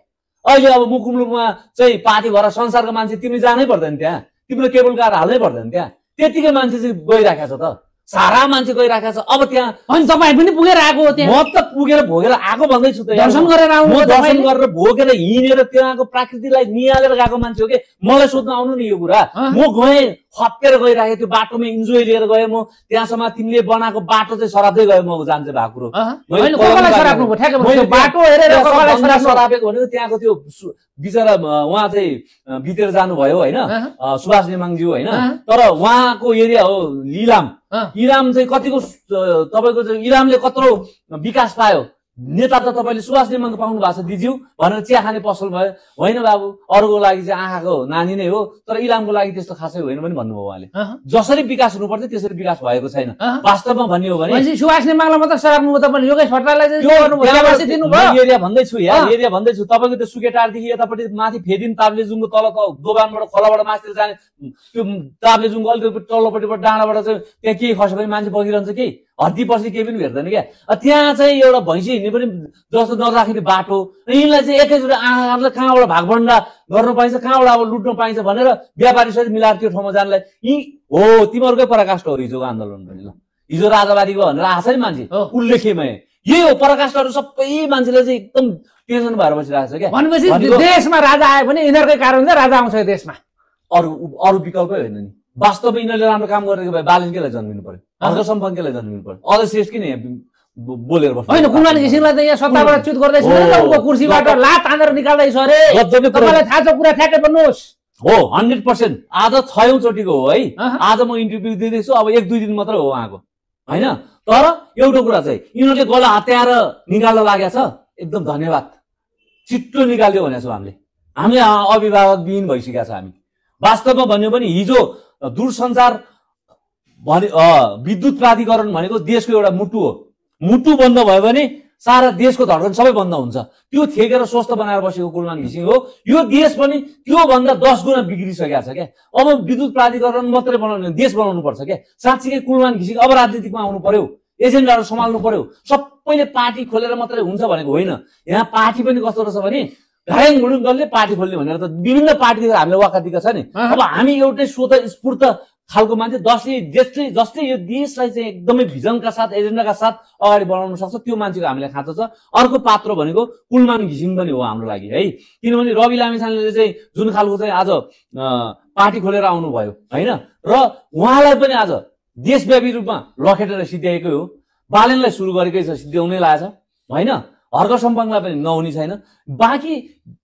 S2: अहिले अब मुकुमलुङमा चाहिँ पार्टी भएर संसारको मान्छे तिमी जानै पर्दैन, त्यहाँ तिम्रो केबल कार हाल्नै पर्दैन। त्यहाँ त्यतिकै मान्छे चाहिँ गइराखेको छ त, सारा मान्छे गइराखेको छ। अब त्यहाँ
S1: अनि तपाईँ पनि पुगेर आएको हो त्यहाँ?
S2: म त पुगेर भोगेर आएको भन्दैछु त।
S1: दर्शन गरेर आउनु,
S2: दर्शन गरेर भोगेर हिँडेर त्यहाँको प्राकृतिलाई निहालेर गएको मान्छे हो कि। मलाई सोध्न आउनु नि यो कुरा। म गएँ, खपेर गइराखेँ, त्यो बाटोमा इन्जोय लिएर गएँ म। त्यहाँसम्म तिमीले बनाएको बाटो चाहिँ सराप्दै गयो म जान्छ भएको कुरो। सरापेको भनेको त्यहाँको त्यो बिचरा उहाँ चाहिँ बितेर जानुभयो होइन, सुभाष नेमाङज्यू होइन। तर उहाँको एरिया हो इलाम। इलाम चाहिँ कतिको तपाईँको चाहिँ इलामले कत्रो विकास पायो। नेता त तपाईँले सुभाष नेमाङ पाउनु भएको छ दिज्यू भनेर चिया खाने पसल भयो होइन बाबु? अरूको लागि चाहिँ आँखाको नानी नै हो, तर इलामको लागि त्यस्तो खासै होइन पनि भन्नुभयो उहाँले। जसरी विकास हुनुपर्छ त्यसरी विकास भएको छैन वास्तवमा भन्ने हो भने।
S1: सुभाष नेमाङलाई मात्र सराप्नु हो तपाईँले? योगेश भट्टराईलाई
S2: एरिया भन्दैछु यार, एरिया भन्दैछु। तपाईँको त्यो सुकेटारदेखि यतापट्टि माथि फेदिन ताप्लेजुङको तल दोबानबाट खोलाबाट माथितिर जाने त्यो ताप्लेजुङको अलिकति तल्लोपट्टिबाट डाँडाबाट चाहिँ त्यहाँ केही खस्यो भने मान्छे बगिरहन्छ कि हड्डी पछि केही पनि भेट्दैन क्या। त्यहाँ चाहिँ एउटा भैँसी हिँड्ने पनि जस्तो नराख्ने बाटो, यिनलाई चाहिँ एकैचोटि आँखाले कहाँबाट भागभन्डा गर्न पाइन्छ, कहाँबाट अब लुट्न पाइन्छ भनेर व्यापारीसहित मिलाएर त्यो ठाउँमा जानलाई यी हो तिमीहरूकै पराकाष्ठ हो हिजोको आन्दोलन पनि। ल हिजो राजावादीको भनेर आछ नि मान्छे उल्लेख्यमै, यही हो पराकाष्ठहरू। सबै मान्छेले चाहिँ एकदम टेन्सन भएर बसिरहेको छ क्या।
S1: भनेपछि देशमा राजा आयो भने यिनीहरूकै कारण चाहिँ राजा आउँछ देशमा,
S2: अरू विकल्पै होइन नि। वास्तवमा यिनीहरूले राम्रो काम गरेको भए बालेनकेलाई जन्मिनु पर्यो, अर्को सम्पन्नकेलाई जन्मिनु पर्यो। अझ श्रेष्ठ किन बोलेर बस्नु
S1: होइन? कुमार घिसिङलाई त यहाँ सत्ताबाट च्युत गर्दैछ, उनको कुर्सीबाट लात हानेर निकाल्दैछ अरे। तपाईँलाई थाहा छ कुरा? ठ्याक्कै भन्नुहोस्।
S2: हो 100%। आज 6औं चोटिको हो है। आज म इन्टरभ्यू दिँदैछु, अब 1-2 दिन मात्र हो उहाँको होइन। तर एउटा कुरा चाहिँ यिनीहरूले गला हत्याएर निकाल्न लागेको छ, एकदम धन्यवाद, छिट्टो निकाल्यो भनेको छौँ हामीले। हामी अभिभावक विहीन भइसकेका छ हामी। वास्तवमा भन्यो भने हिजो दूरसञ्चार भने विद्युत प्राधिकरण भनेको देशको एउटा मुटु हो। मुटु बन्द भयो भने सारा देशको धड्कन सबैभन्दा हुन्छ त्यो थेकेर स्वस्थ बनाएर बसेको कुलमान घिसिङ हो। यो देश पनि त्योभन्दा 10 गुणा बिग्रिसकेको छ क्या। अब विद्युत प्राधिकरण मात्रै बनाउनु देश बनाउनु पर्छ क्या। साँच्चीकै कुलमान घिसिङ अब राजनीतिमा आउनु पर्यो, एजेन्डाहरू सम्हाल्नु पर्यो। सबैले पार्टी खोलेर मात्रै हुन्छ भनेको होइन। यहाँ पार्टी पनि कस्तो रहेछ भने घायङ गुडुङले पार्टी खोल्ने भनेर त विभिन्न पार्टीहरू हामीले वाका दिएका छ नि। अब हामी एउटै स्वतः स्फूर्त खालको मान्छे जसले यो देशलाई चाहिँ एकदमै भिजनका साथ एजेन्डाका साथ अगाडि बढाउन सक्छ त्यो मान्छेको हामीलाई खाँचो छ। अर्को पात्र भनेको कुलमान घिसिङ पनि हो हाम्रो लागि है। किनभने रवि लामिछानेले चाहिँ जुन खालको चाहिँ आज पार्टी खोलेर आउनुभयो होइन, र उहाँलाई पनि आज देशव्यापी रूपमा लखेटेर सिद्ध्याएकै हो। बालेनलाई सुरु गरेकै छ, सिद्ध्याउनै लागेछ होइन। हर्क सम्पङलाई पनि नहुने छैन। बाँकी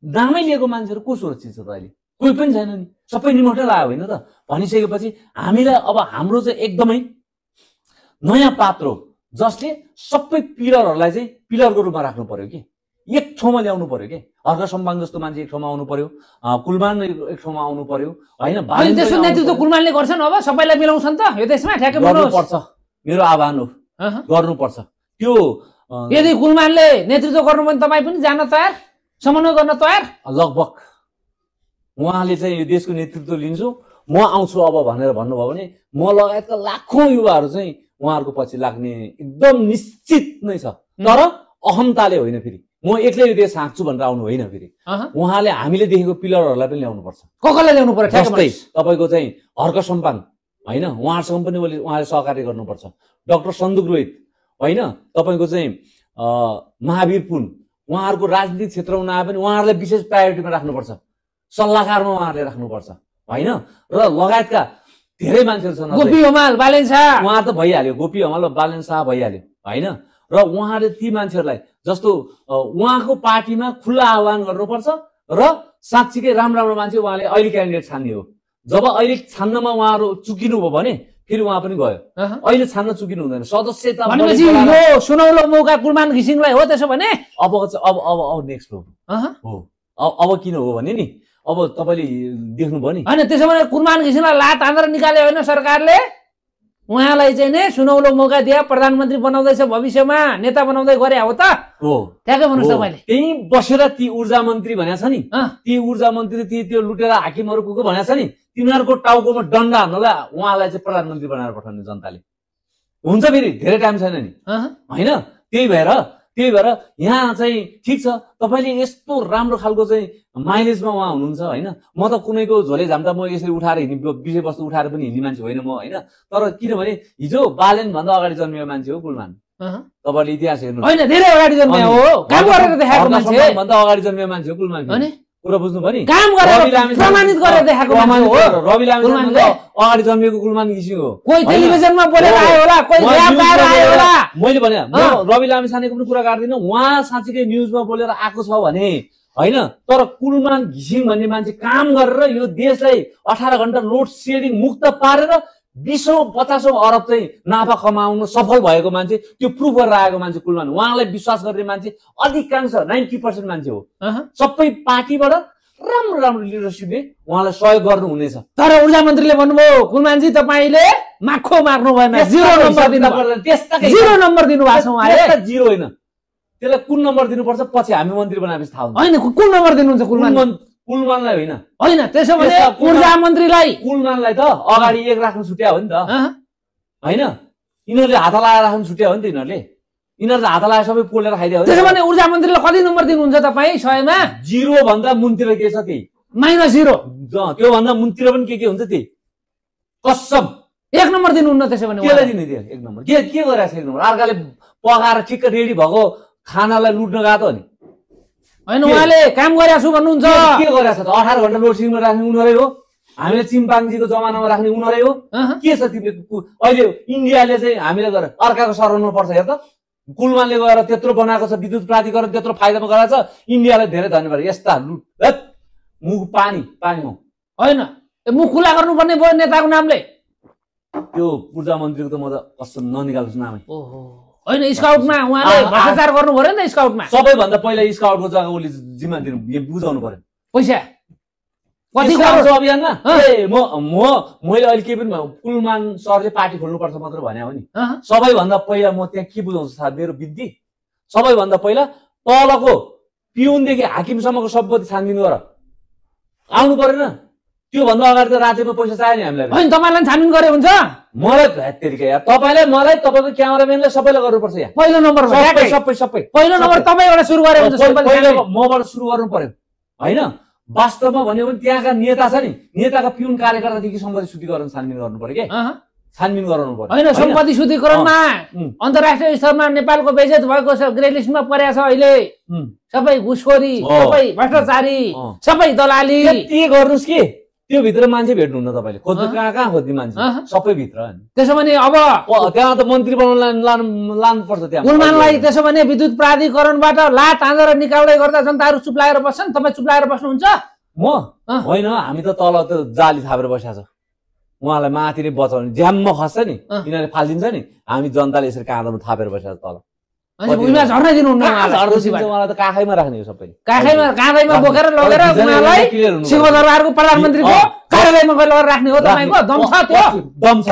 S2: नामै लिएको मान्छेहरू को सुरक्षित छ त अहिले? कोही पनि छैन नि, सबै निमोटै लाग्यो होइन त। भनिसकेपछि हामीलाई अब हाम्रो चाहिँ एकदमै नयाँ पात्र हो जसले सबै पिलरहरूलाई चाहिँ पिलरको रूपमा राख्नु पर्यो कि एक ठाउँमा ल्याउनु पर्यो कि। हर्क सम्पङ जस्तो मान्छे एक ठाउँमा आउनु पर्यो, कुलमान एक ठाउँमा आउनु पर्यो होइन।
S1: त्यसको नेतृत्व कुलमानले गर्छन्, अब सबैलाई मिलाउँछन् त यो देशमा ठ्याक्कै
S2: गर्नुपर्छ। मेरो आह्वान हो, गर्नुपर्छ त्यो।
S1: यदि कुलमानले नेतृत्व गर्नु भने तपाईँ पनि जान तयार, समन्वय गर्न तयार?
S2: लगभग उहाँले चाहिँ यो देशको नेतृत्व लिन्छु म आउँछु अब भनेर भन्नुभयो भने म लगायतका लाखौँ युवाहरू चाहिँ उहाँहरूको पछि लाग्ने एकदम निश्चित नै छ। तर अहमताले होइन, फेरि म एक्लै यो देश हाँक्छु भनेर आउनु होइन। फेरि उहाँले हामीले देखेको पिलरहरूलाई पनि ल्याउनुपर्छ।
S1: कसलाई ल्याउनु पर्यो?
S2: जस्तै तपाईँको चाहिँ हर्क सम्पाङ होइन, उहाँहरूसँग पनि उहाँले सहकार्य गर्नुपर्छ। डाक्टर सन्दुक रोहित होइन, तपाईँको चाहिँ महावीर पुन, उहाँहरूको राजनीतिक क्षेत्रमा नआए पनि उहाँहरूलाई विशेष प्रायोरिटीमा राख्नुपर्छ, सल्लाहकारमा उहाँहरूले राख्नुपर्छ होइन। र लगायतका धेरै मान्छेहरू छन्।
S1: गोपी हमाल, बालेन शाह,
S2: उहाँ त भइहाल्यो, गोपी हमाल बालेन शाह भइहाल्यो होइन। र उहाँले ती मान्छेहरूलाई जस्तो उहाँको पार्टीमा खुल्ला आह्वान गर्नुपर्छ र साँच्चीकै राम्रो मान्छे उहाँले अहिले क्यान्डिडेट छान्ने हो। जब अहिले छान्नमा उहाँहरू चुकिनु भयो भने फेरि उहाँ पनि गयो। अहिले छान्न चुकिनु हुँदैन। सदस्यता
S1: भनेपछि यो सुनौलो मौका कुलमान घिसिङलाई हो त्यसो भने?
S2: अब अब नेक्स्ट हो। अब किन हो भने नि अब तपाईँले देख्नुभयो नि
S1: होइन, त्यसो भने कुलमान घिसिङलाई लात हानेर निकाले होइन सरकारले? उहाँलाई चाहिँ नै सुनौलो मौका दिए, प्रधानमन्त्री बनाउँदैछ, भविष्यमा नेता बनाउँदै गरे हो त? हो, ट्याक्कै भन्नुहोस् तपाईँले।
S2: त्यही बसेर ती ऊर्जा मन्त्री भनेको छ नि, ती ऊर्जा मन्त्री त्यो लुटेर हाकिमहरू को भनेको छ नि, तिनीहरूको टाउकोमा डन्डा हान्नलाई उहाँलाई चाहिँ प्रधानमन्त्री बनाएर पठाउने जनताले हुन्छ। फेरि धेरै टाइम छैन नि होइन। त्यही भएर यहाँ चाहिँ ठिक छ, तपाईँले यस्तो राम्रो खालको चाहिँ माइलेजमा उहाँ हुनुहुन्छ होइन। म त कुनैको झोले झाम्टा म यसरी उठाएर हिँड्ने विषयवस्तु उठाएर पनि हिँड्ने मान्छे होइन म होइन। तर किनभने हिजो बालेन भन्दा अगाडि जन्मिएको मान्छे हो कुलमान। तपाईँले इतिहास हेर्नु
S1: होइन, धेरै अगाडि जन्मिएको हो, काम गरेर देखाएको मान्छे
S2: भन्दा अगाडि जन्मिएको मान्छे हो कुलमान। कुरा बुझ्नु भयो नि,
S1: काम गरेर प्रमाणित गरेर देखाएको मान्छे हो।
S2: रवि लामिछाने अगाडि जन्मिएको कुलमान घिसिङ हो।
S1: कोही टेलिभिजनमा बोलेर आयो होला, कोही ल्याएर आयो होला।
S2: मैले भने रवि लामिछानेको पनि कुरा गर्दिनँ, उहाँ साँच्चीकै न्युजमा बोलेर आएको छ भने होइन। तर कुलमान घिसिङ भन्ने मान्छे काम गरेर यो देशलाई 18 घण्टा लोड सेडिङ मुक्त पारेर 20-50 अरब चाहिँ नाफा कमाउन सफल भएको मान्छे, त्यो प्रुफ गरेर आएको मान्छे कुलमान। उहाँलाई विश्वास गर्ने मान्छे अधिकांश 90% मान्छे हो। सबै पार्टीबाट राम्रो लिडरसिपले उहाँलाई सहयोग गर्नु हुनेछ।
S1: तर ऊर्जा मन्त्रीले भन्नुभयो कुलमानजी तपाईँले माखो मार्नु भएन, 0 नम्बर दिनु पर्दैन।
S2: त्यस्ताकै
S1: 0 नम्बर दिनु भएको छ उहाँले।
S2: 0 होइन, त्यसलाई कुन नम्बर दिनुपर्छ पछि हामी मन्त्री बनाएपछि थाहा हुन्छ।
S1: होइन, कुन नम्बर दिनुहुन्छ
S2: कुलमानलाई होइन
S1: होइन, त्यसो भने ऊर्जा मन्त्रीलाई
S2: कुलमानलाई त अगाडि एक राख्नु छुट्या हो नि त होइन। यिनीहरूले हात लगाएर राख्नु छुट्या हो नि त। यिनीहरूले हात लगाएर सबै पोलेर खाइदियो।
S1: त्यसो भने ऊर्जा मन्त्रीलाई कति नम्बर दिनुहुन्छ तपाईँ 100मा?
S2: 0 भन्दा मुनतिर के छ त्यही,
S1: -0।
S2: त्यो भन्दा मुनतिर पनि के हुन्छ त्यही, कसम
S1: 1 नम्बर दिनुहुन्न। त्यसो भने
S2: केलाई दिने त्यो 1 नम्बर? के गरिरहेको छ 1 नम्बर? अर्काले पकाएर ठिक्क रेडी भएको खानालाई लुट्न गएको नि
S1: होइन, उहाँले काम गरेको छु भन्नुहुन्छ।
S2: के गरेछ त? 18 घण्टा लोड सेडिङमा राख्ने उनीहरै हो, हामीले चिम्पाङजीको जमानामा राख्ने उनीहरै हो। के छ तिमीले? अहिले इन्डियाले चाहिँ हामीले गरेर अर्काको सराउनु पर्छ। हेर त, कुलमानले गएर त्यत्रो बनाएको छ, विद्युत प्राधिकरण त्यत्रो फाइदामा गराएको छ, इन्डियालाई धेरै धन्यवाद। यस्ता लुट मुख पानी हो
S1: होइन, मुख खुला गर्नुपर्ने भयो नेताको नामले।
S2: त्यो ऊर्जा मन्त्रीको त म त कसम ननिकाल्छु नामै।
S1: होइन, स्काउटमा उहाँले भ्रष्टाचार गर्नु पर्यो नि त। स्काउटमा
S2: सबैभन्दा पहिला स्काउटको जग्गा उसले जिम्मा दिनु बुझाउनु पर्यो।
S1: पैसा
S2: कति गर्छ अभियानमा? मैले अहिले के पनि कुलमान सरले पार्टी खोल्नुपर्छ मात्र भने हो नि। सबैभन्दा पहिला म त्यहाँ के बुझाउँछु थाहा, मेरो विधि सबैभन्दा पहिला तलको पिउनदेखि हाकिमसम्मको सम्पत्ति छानबिन गर आउनु परेन त्योभन्दा अगाडि त राज्यमा पैसा चाहियो नि हामीलाई
S1: होइन तपाईँलाई छानबिन गरे हुन्छ
S2: मलाई हेत्तेरिका यार तपाईलाई मलाई तपाईको क्यामेराम्यानलाई सबैलाई गर्नुपर्छ यहाँ
S1: पहिलो नम्बर
S2: सबै
S1: पहिलो नम्बर तपाईँबाट सुरु गरे हुन्छ
S2: मबाट सुरु गर्नु पर्यो होइन वास्तवमा भन्यो भने त्यहाँका नेता छ नि नेताका पिउन कार्यकर्तादेखि सम्पत्ति शुद्धिकरण छानबिन गर्नु पर्यो के छानबिन गराउनु पर्यो
S1: होइन सम्पत्ति शुद्धिकरणमा अन्तर्राष्ट्रिय स्तरमा नेपालको बेइज्जत भएको छ ग्रे लिस्टमा परेको छ अहिले सबै घुसखोरी सबै भ्रष्टाचारी सबै दलाली
S2: के गर्नुस् के त्यो भित्र मान्छे भेट्नुहुन्न तपाईँले खोज्नु कहाँ खोज्ने मान्छे सबै भित्र
S1: त्यसो भने अब
S2: त्यहाँ त मन्त्री बनाउन लानुपर्छ त्यहाँ
S1: गुलमानलाई त्यसो भने विद्युत प्राधिकरणबाट लात हानेर निकाल्दै गर्दा जनताहरू चुप्लाएर बस्छन् तपाईँ चुप्लाएर बस्नुहुन्छ
S2: म होइन हामी त तल त जाली थापेर बसेको छ उहाँलाई माथि नै बचाउने ज्याममा खस्छ नि यिनीहरूले फालिदिन्छ नि हामी जनताले यसरी काँधमा थापेर बसेको तल
S1: झर्नै दिनुहुन्न
S2: उहाँलाई त काखैमा राख्ने हो सबैले
S1: काँधैमा बोकेर लगेर उहाँलाई सिंहदरबारको प्रधानमन्त्रीको कार्यालयमा गएर लगेर राख्ने हो तपाईँको दम छ त्यो
S2: दम छ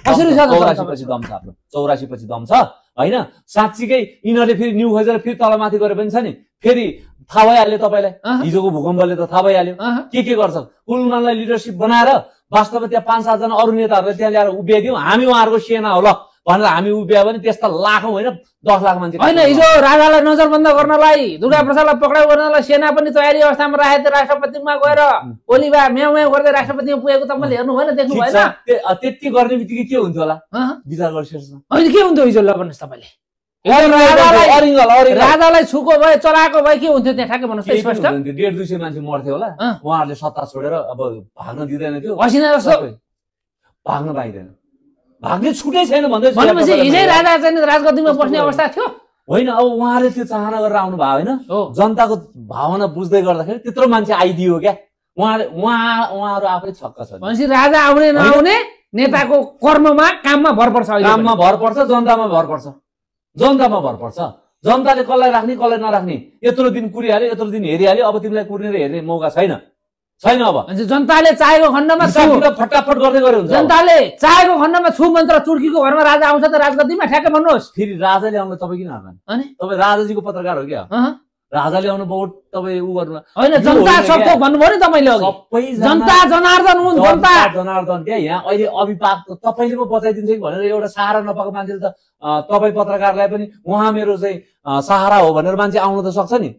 S1: कसरी छ
S2: 84 पछि दम छ आफ्नो 84 पछि दम छ होइन साँच्चीकै यिनीहरूले फेरि न्यु खोजेर फेरि तलमाथि गरे पनि छ नि फेरि थाहा भइहाल्यो तपाईँलाई हिजोको भूकम्पले त थाहा भइहाल्यो के गर्छ कुलमानलाई लिडरसिप बनाएर वास्तवमा त्यहाँ 5-7 जना अरू नेताहरूले त्यहाँ ल्याएर उभ्याइदिउँ हामी उहाँहरूको सेना हो ल भनेर हामी उभ्या भने त्यस्ता लाखौँ होइन 10 लाख मान्छे
S1: होइन हिजो राजालाई नजरबन्द गर्नलाई दुर्गा प्रसादलाई पक्राउ गर्नलाई सेना पनि तयारी अवस्थामा राखेको राष्ट्रपतिमा गएर ओलीबा म्याउ म्याउ गर्दै राष्ट्रपतिमा पुगेको तपाईँले हेर्नु भएन देख्नु भएन
S2: त्यति गर्ने बित्तिकै के हुन्थ्यो होला विचार गरिसक्छ
S1: होइन के हुन्थ्यो हिजो ल भन्नुहोस् तपाईँले राजालाई छुको भए चलाएको भए के हुन्थ्यो त्यहाँ ठ्याक्कै भन्नुहोस् त स्पष्ट
S2: 150-200 मान्छे मर्थ्यो होला उहाँहरूले सत्ता छोडेर अब भाग्न दिँदैन थियो
S1: असिना जस्तो
S2: भाग्न पाइँदैन भाग्ने छुटै छैन भन्दै
S1: भनेपछि हिजै राजा चाहिँ राजगद्दीमा बस्ने अवस्था थियो
S2: होइन अब उहाँले त्यो चाहना गरेर आउनु भयो होइन जनताको भावना बुझ्दै गर्दाखेरि त्यत्रो मान्छे आइदियो क्या उहाँहरू आफै छक्क छ
S1: भनेपछि राजा आउने नआउने नेताको कर्ममा काममा भर पर्छ
S2: काममा भर पर्छ जनतामा भर पर्छ जनतामा भर पर्छ जनताले कसलाई राख्ने कसलाई नराख्ने यत्रो दिन कुरिहाल्यो यत्रो दिन हेरिहाल्यो अब तिमीलाई कुर्ने र हेर्ने मौका छैन अब
S1: जनताले चाहेको खण्डमा
S2: फटाफट गर्दै गरे हुन्छ
S1: जनताले चाहेको खण्डमा छु मन्त्र चुर्कीको घरमा राजा आउँछ त राजगद्दीमा ठ्याक्कै भन्नुहोस्
S2: फेरि राजाले आउनु तपाईँ किन हार्नु तपाईँ राजाजीको पत्रकार हो क्या राजाले आउनु बहुत तपाईँ उ गर्नु
S1: होइन जनता सबको भन्नुभयो नि तपाईँले सबै जनता जनार्दन हुन् जनता
S2: जनार्दन क्या यहाँ अहिले अभिपाक तपाईँले पो बचाइदिन्छ कि भनेर एउटा सहारा नपाएको मान्छेले त तपाईँ पत्रकारलाई पनि उहाँ मेरो चाहिँ सहारा हो भनेर मान्छे आउनु त सक्छ नि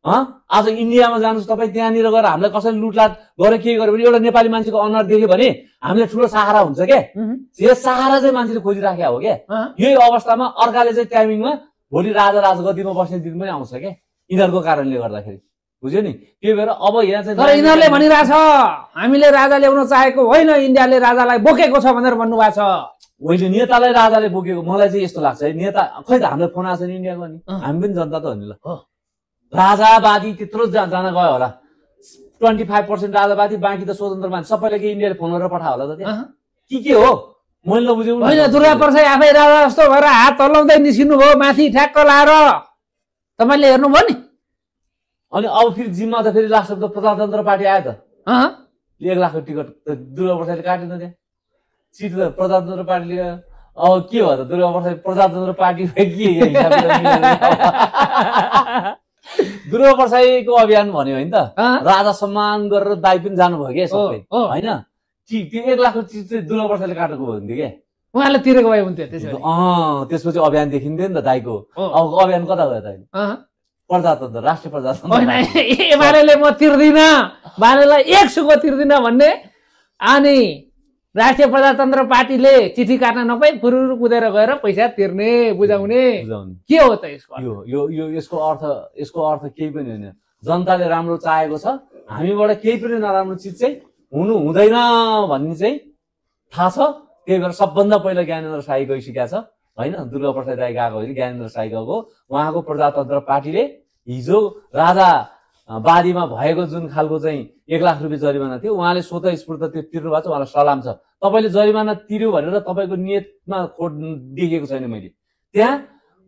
S2: आज इन्डियामा जानुहोस् तपाईँ त्यहाँनिर गएर हामीलाई कसैले लुटलाट गरेर के गर्यो भने एउटा नेपाली मान्छेको अनुहार देख्यो भने हामीलाई ठुलो सहारा हुन्छ क्या यो सहारा चाहिँ मान्छेले खोजिराखेको हो क्या यही अवस्थामा अर्काले चाहिँ टाइमिङमा भोलि राजा राजगद्दीमा बस्ने दिन पनि आउँछ क्या यिनीहरूको कारणले गर्दाखेरि बुझ्यो नि त्यही भएर अब यहाँ चाहिँ
S1: यिनीहरूले भनिरहेछ हामीले राजा ल्याउन चाहेको होइन इन्डियाले राजालाई बोकेको छ भनेर भन्नुभएको छ
S2: होइन नेतालाई राजाले बोकेको मलाई चाहिँ यस्तो लाग्छ है नेता खै त हामीलाई फोन आएको छ नि इन्डियाको नि हामी पनि जनता त हो नि ल राजावादी त्यत्रो जान गयो होला 25% राजावादी बाँकी त स्वतन्त्र मान्छे सबैले के इन्डियाले फोन गरेर पठायो होला त त्यहाँ के हो मैले नबुझेँ
S1: होइन दुर्गा प्रसाद आफै राजा जस्तो भएर हात तलाउँदै निस्किनु भयो माथि ठ्याक्क लाएर तपाईँले हेर्नुभयो नि
S2: अनि अब फेरि जिम्मा त फेरि लास्ट त प्रजातन्त्र पार्टी आयो त 1 लाखको टिकट दुर्गा प्रसादले काटेन त्यहाँ सिट त प्रजातन्त्र पार्टीले अब के हो त दुर्गा प्रसाद प्रजातन्त्र पार्टी के दुर्गा प्रसाईको अभियान भन्यो होइन त राजा सम्मान गरेर दाइ पनि जानुभयो क्या सबै होइन त्यो 1 लाखको चिज चाहिँ दुर्गा प्रसादले काटेको हो हुन्थ्यो क्या
S1: उहाँले तिरेको भए हुन्थ्यो
S2: त्यसपछि अभियान देखिन्थ्यो नि त दाइको अब अभियान कता गयो त प्रजातन्त्र राष्ट्रिय प्रजातन्त्र
S1: एमाले म तिर्दिन बालेलाई 1 सुको तिर्दिन भन्ने अनि राष्ट्रिय प्रजातन्त्र पार्टीले चिठी काट्न नपाई फुरुरु कुदेर गएर पैसा तिर्ने बुझाउने के हो त
S2: यसको अर्थ केही पनि होइन जनताले राम्रो चाहेको छ हामीबाट केही पनि नराम्रो चिज चाहिँ हुनु हुँदैन भन्ने चाहिँ थाहा छ त्यही भएर सबभन्दा पहिला ज्ञानेन्द्र शाही गइसकेको छ होइन दुर्गा प्रसाद राई गएको होइन ज्ञानेन्द्र शाही गएको उहाँको प्रजातन्त्र पार्टीले हिजो राजा बारीमा भएको जुन खालको चाहिँ 1 लाख रुपियाँ जरिमाना थियो उहाँले स्वतः स्फूर्त त्यो तिर्नु भएको छ उहाँलाई सलाम छ तपाईँले जरिमाना तिर्यो भनेर तपाईँको नियतमा खोट देखेको छैन मैले त्यहाँ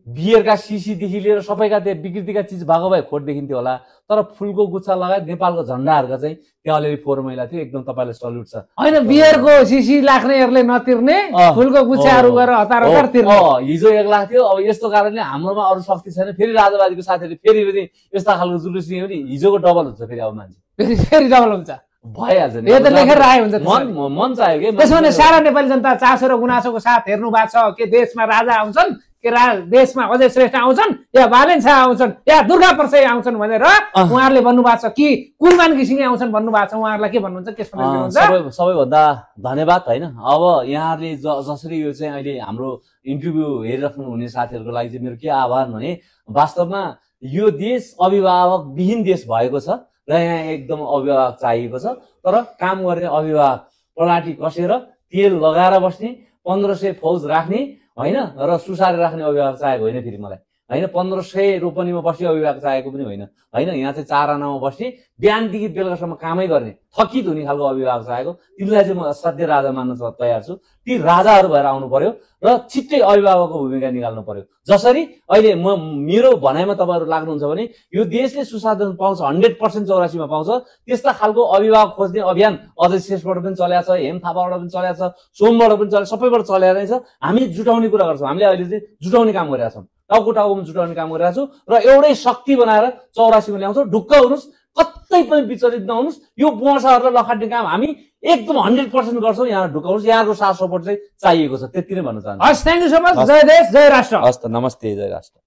S2: बियरका सिसीदेखि लिएर सबैका त्यो विकृतिका चिज भएको भए खोट देखिन्थ्यो होला, तर फुलको गुच्छा लगायत नेपालको झन्डाहरूका चाहिँ त्यहाँ अलिअलि फोहोर मैला थियो। एकदम तपाईँलाई सल्युट छ।
S1: होइन, बियरको सिसी लाग्नेहरूले नतिर्ने, फुलको गुच्छाहरू गरेर हतार हतार तिर्ने।
S2: हिजो 1 लाख थियो, अब यस्तो कारणले हाम्रोमा अरू शक्ति छैन, फेरि राजावादीको साथीहरूले फेरि यस्ता खालको जुलुस लियो भने हिजोको डबल हुन्छ, फेरि अब मान्छे
S1: फेरि डबल हुन्छ,
S2: भइहाल्छ नि।
S1: यो त लेखेर राखेको हुन्छ।
S2: मन चाहियो कि
S1: त्यसो भने सारा नेपाली जनता चासो र गुनासोको साथ हेर्नु भएको छ के देशमा राजा आउँछन्, के देशमा अजय श्रेष्ठ आउँछन्, या बालेन शाह आउँछन्, या दुर्गा प्रसाई आउँछन् भनेर उहाँहरूले भन्नुभएको छ कि कुलमान घिसिङ आउँछन् भन्नुभएको छ। उहाँहरूलाई के भन्नुहुन्छ, के सुनाउनुहुन्छ?
S2: सबैभन्दा धन्यवाद होइन। अब यहाँहरूले जसरी यो चाहिँ अहिले हाम्रो इन्टरभ्यू हेरिराख्नु हुने साथीहरूको लागि चाहिँ मेरो के आभार भने, वास्तवमा यो देश अभिभावक विहीन देश भएको छ र यहाँ एकदम अभिभावक चाहिएको छ, तर काम गर्ने अभिभावक पलाटी कसेर तेल लगाएर बस्ने, 1500 फौज राख्ने होइन र सुसारेर राख्ने अभिभावक चाहेको होइन फेरि मलाई होइन। 1500 रोपनीमा बस्ने अभिभावक चाहेको पनि होइन होइन। यहाँ चाहिँ 4 आनामा बस्ने, बिहानदेखि बेलुकासम्म कामै गर्ने, थकित हुने खालको अभिभावक चाहेको। तिनलाई चाहिँ म असाध्य राजा मान्न तयार छु। ती राजाहरू भएर आउनु पर्यो र छिट्टै अभिभावकको भूमिका निकाल्नु पर्यो। जसरी अहिले मेरो भनाइमा तपाईँहरू लाग्नुहुन्छ भने यो देशले सुशासन पाउँछ, 100% 84 मा पाउँछ, त्यस्ता खालको अभिभावक खोज्ने अभियान अजय श्रेष्ठबाट पनि चलेको छ, हेम थापाबाट पनि चलेको छ, सोमबाट पनि चले, सबैबाट चलेर नै छ। हामी जुटाउने कुरा गर्छौँ, हामीले अहिले चाहिँ जुटाउने काम गरिरहेका छौँ, टाउको टाउकोमा जुटाउने काम गरिरहेको छु र एउटै शक्ति बनाएर 84 मा ल्याउँछौँ। ढुक्क हुनुहोस्, कतै पनि विचलित नहुनुहोस्। यो बुवासाहरूलाई लखाट्ने काम हामी एकदम 100% गर्छौँ। यहाँ ढुकाउनुहोस्, यहाँको साथ सपोर्ट चाहिँ चाहिएको छ, त्यति नै भन्न चाहन्छु।
S1: हस्, थ्याङ्क यू सो मच। जय देश, जय राष्ट्र।
S2: हस् त, नमस्ते, जय राष्ट्र।